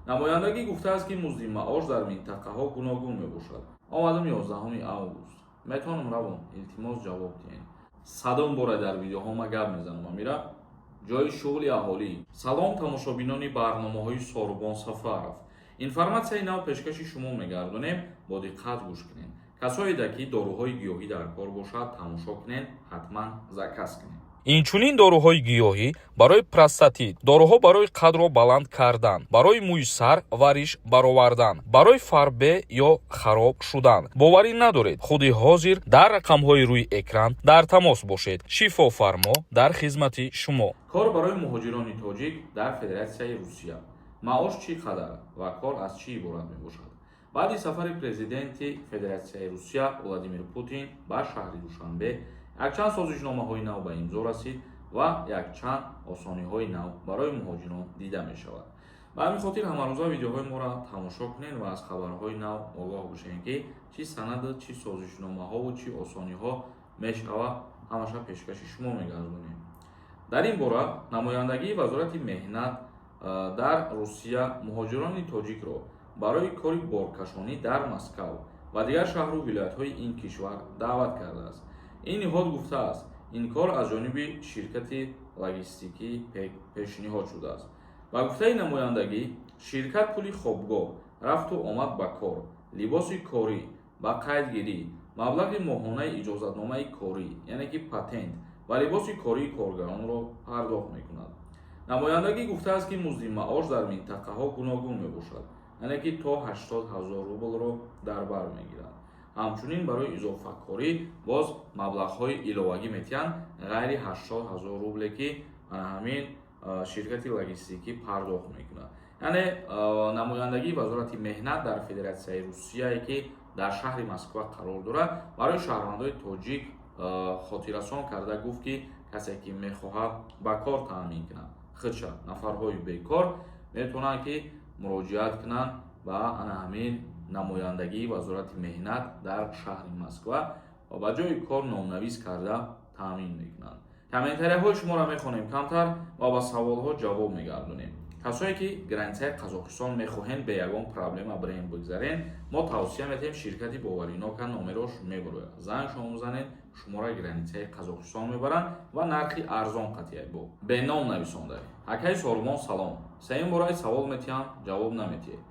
Намояндагӣ гуфтааст, ки музди маош дар минтақаҳо гуногун мебошад. Омадам 11 август, метавонам равом? Илтимос, ҷавоб диҳед. Садум бора дар видеоҳо ма гап мезанам. Амира ҷои шуғли аҳолӣ. Салом, тамошобинони барномаҳои Сорубон Сафаров. Информатсияи нав пешкаши шумо мегардонем, бо диққат гӯш кунед. Касоеда ки доруҳои гиёҳӣ дар кор бошад, тамошо кунед, ҳатман заказ кунед. Инчунин доруҳои гиёҳӣ барои простатит, доруҳо барои қадро баланд кардан, барои мӯи сар ва риш баровардан, барои фарбе ё хароб шудан. Боварӣ надоред? Худи ҳозир дар рақамҳои рӯи экран дар тамос бошед. Шифофармо дар хизмати шумо. Кор барои муҳоҷирони тоҷик дар Федератсияи Русия: маош чӣ қадар ва кор аз чӣ иборат мебошад? Баъди сафари президенти Федератсияи Русия Владимир Путин ба шаҳри Душанбе якчанд созишномаҳои нав ба имзо расид ва якчанд осониҳои нав барои муҳоҷирон дида мешавад. Ба ҳамин хотир ҳамарӯза видеоҳои моро тамошо кунед ва аз хабарҳои нав огоҳ бошед, ки чӣ санаду, чӣ созишномаҳову чӣ осониҳо мешавад, ҳамаша пешкаши шумо мегардонем. Дар ин бора намояндагии Вазорати меҳнат дар Русия муҳоҷирони тоҷикро барои кори боркашонӣ дар Москав ва дигар шаҳру вилоятҳои ин кишвар даъват кардааст. Ин ниҳод гуфтааст, ин кор аз ҷониби ширкати логистикӣ ПЕК пешниҳод шудааст. Ба гуфтаи намояндагӣ, ширкат пули хобгоҳ, рафту омад ба кор, либоси корӣ, ба қайдгирӣ, маблағи моҳонаи иҷозатномаи корӣ, яъне ки патент, ва либоси кории коргаронро пардохт мекунад. Намояндагӣ гуфтааст, ки музди маош дар минтақаҳо гуногун мебошад, яъне ки то 80 000 рублро дар бар мегирад. Ҳамчунин барои изофакорӣ боз маблағҳои иловагӣ метиҳанд, ғайри 80 000 рубле, ки ҳамин ширкати логистикӣ пардохт мекунад. Яъне намояндагии Вазорати меҳнат дар Федератсияи Русияе, ки дар шаҳри Москва қарор дорад, барои шаҳрвандои тоҷик хотиррасон карда гуфт, ки касе ки мехоҳад ба кор таъмин кунад худша, нафарҳои бекор метавонанд, ки муроҷиат кунанд ба ана ҳамин намояндагии Вазорати меҳнат дар шаҳри Москва ва ба ҷои кор номнавис карда таъмин мекунанд. Комментарияҳои шуморо мехонем камтар ва ба саволҳо ҷавоб мегардонем. Касое ки границаи Қазоқистон мехоҳем, бе ягон проблема бирем, бигзарен, мо тавсия метиҳем ширкати боваринока. Номерош мебурояд, занг шумо мезанед, шуморо границаи Қазоқистон мебаранд ва нархи арзон қатъия. Бо беном нависонда: «Акаи Сорумон, салом. Сеюм бораи савол метиҳам, ҷавоб наметиҳед.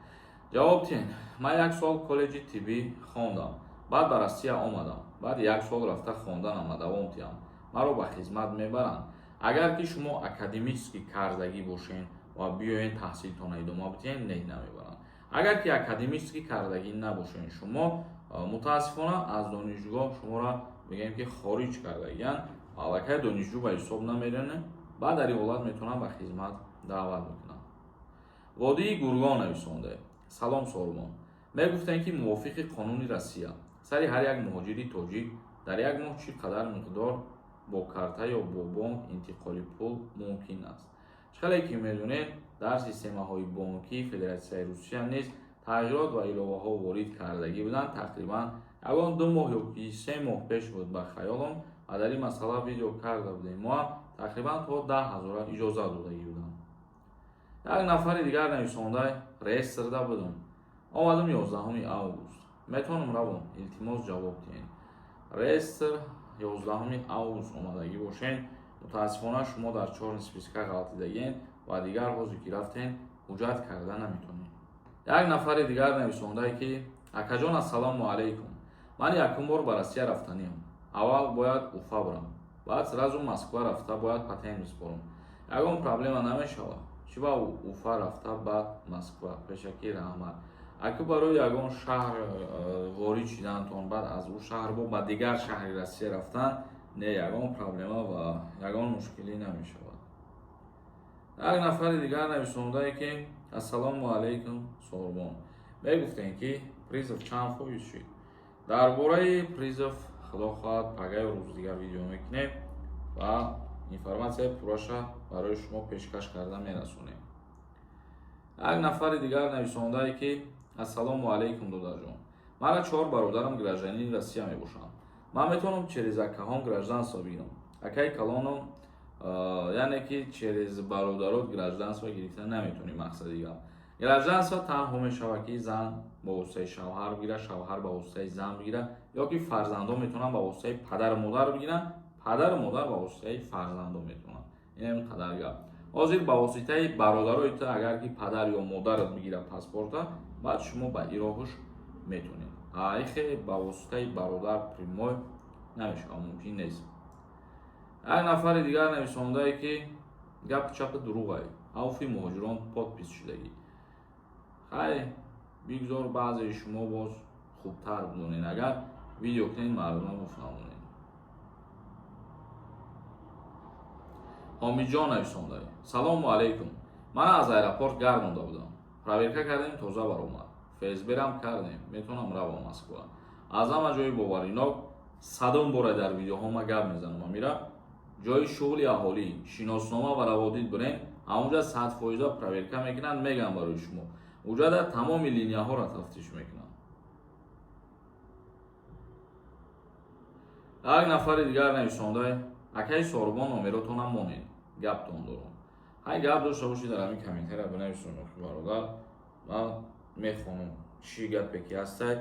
Ҷавоб тиҳен. Ман як сол коллеҷи тиббӣ хондам, баъд ба Россия омадам. Баъд як сол рафта хонданама давом тиҳам, маро ба хизмат мебаранд?» Агар ки шумо академический кардагӣ бошен ва биёен, таҳсилтона идома бидиҳен, не, намебаранд. Агар ки академический кардагӣ набошен шумо, мутаассифона, аз донишгоҳ шуморо мегӯем, ки хориҷ кардагиянд, аллакай донишҷӯ ба ҳисоб намеранед. Баъд дар ин ҳолат метавонанд ба хизмат даъват мекунанд. Водии Гургон нависонда: «Салом, Сорумон. Мегуфтем, ки мувофиқи қонуни Россия сари ҳар як муҳоҷири тоҷик дар як моҳ чӣ қадар миқдор бо карта ё бо бонк интиқоли пул мумкин аст?» Чӣ хеле ки медонед, дар системаҳои бонкии Федератсияи Русия низ тағйирот ва иловаҳо ворид кардагӣ буданд. Тақрибан ягон 2 моҳ ё ки 3 моҳ пеш буд ба хаёлом, ва дар ин масъала видео карда будем мо ҳам. Тақрибан то 10 ҳазора иҷозат додагӣ буданд. Як нафари дигар нависонда: «Реестрда будам, омадам 11 август, метавонам равом? Илтимос, ҷавоб диҳед». Реестр 11 август омадагӣ бошен, мутаассифона, шумо дар чёрный списка ғалтидагиен ва дигар ҳозир ки рафтен, ҳуҷҷат карда наметавонед. Як нафари дигар нависондае, ки: «Акаҷон, ассалому алайкум. Ман якум бор ба Россия рафтаниам. Аввал бояд Уфа бирам, баъд сразу Москва рафта бояд патент биспорам. Ягон проблема намешавад? Чӣ ба Уфа рафта, баъд Москва? Пешакӣ раҳмат». Ака, барои ягон шаҳр ворид шиданатон, баъд аз ӯ шаҳр бо ба дигар шаҳри Россия рафтан, не, ягон проблема ва ягон мушкилӣ намешавад. Як нафари дигар нависондае, ки: «Ассалому алайкум, Сорбон. Мегуфтем, ки призыв чанд фоиз шуд?» Дар бораи призыв, худо хоҳад, пагаи рӯз дигар видео мекунем ва информатсияи пурраша барои шумо пешкаш карда мерасонем. Як нафари дигар нависондае, ки: «Ассалому алайкум, додарҷон. Мара чор бародарам гражданини Россия мебошанд. Ман метавонам через акаҳом гражданство бигирам? Акаи калоном?» Яъне ки через бародарот гражданство гирифта наметавонӣ, мақсади гап. Гражданство танҳо мешавад, ки зан ба воситаи шавҳар бигирад, шавҳар ба воситаи зан бигирад, ё ки фарзандон метавонанд ба воситаи падару модар бигиранд, падару модар ба воситаи фарзандон метавонанд. Ин қадар гап. Ҳозир ба воситаи бародарои ту, агар ки падар ё модарат бигирад паспорта, баъд шумо ба ироҳуш метавонед. Ихе ба воситаи бародар прямой намешавад, мумкин нест. Як нафари дигар нависондае, ки гапи чапи дурӯғае, авфи муҳоҷирон подпись шудагӣ. Хай, бигзор баъзеи шумо боз хубтар бидонед, агар видео кунед, мардума мефаҳмонед. Ҳомиҷон нависондае: салому алайкум, мана аз аэропорт гардонда будам, проверка кардем, тоза баромад, ФСБрам кардем, метавонам равам Москва. Аз ҳама ҷои боваринок, садум бора дар видеоҳо ма гап мезанам, амира ҷои шуғли аҳолӣ, шиноснома ва раводид бирем, ҳамонҷа 100% проверка мекунанд, мегӯям барои шумо, уҷада тамоми линияҳоро тафтиш мекунанд. Як нафари дигар нависондае: акаи Сорбон, номеротонам монед, гаптон дорам. Ҳай, гап дошта бошӣ, дар ҳамин комментария бинависон, бародар, ман мехонам чӣ гапе ки ҳастай.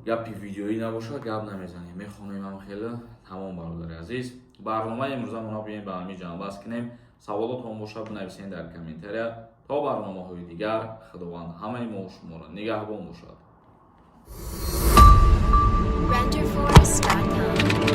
Гапи видеоӣ набошад, гап намезанем, мехонем ҳам хеле. Тамом, бародари азиз, барномаи имрӯзамона биёем ба ҳамин ҷамъбаст кунем. Саволотон бошад, бинависен дар комментария. То барномаҳои дигар, Худованд ҳамаи мо шуморо нигаҳбон бошад. Renderforest.com.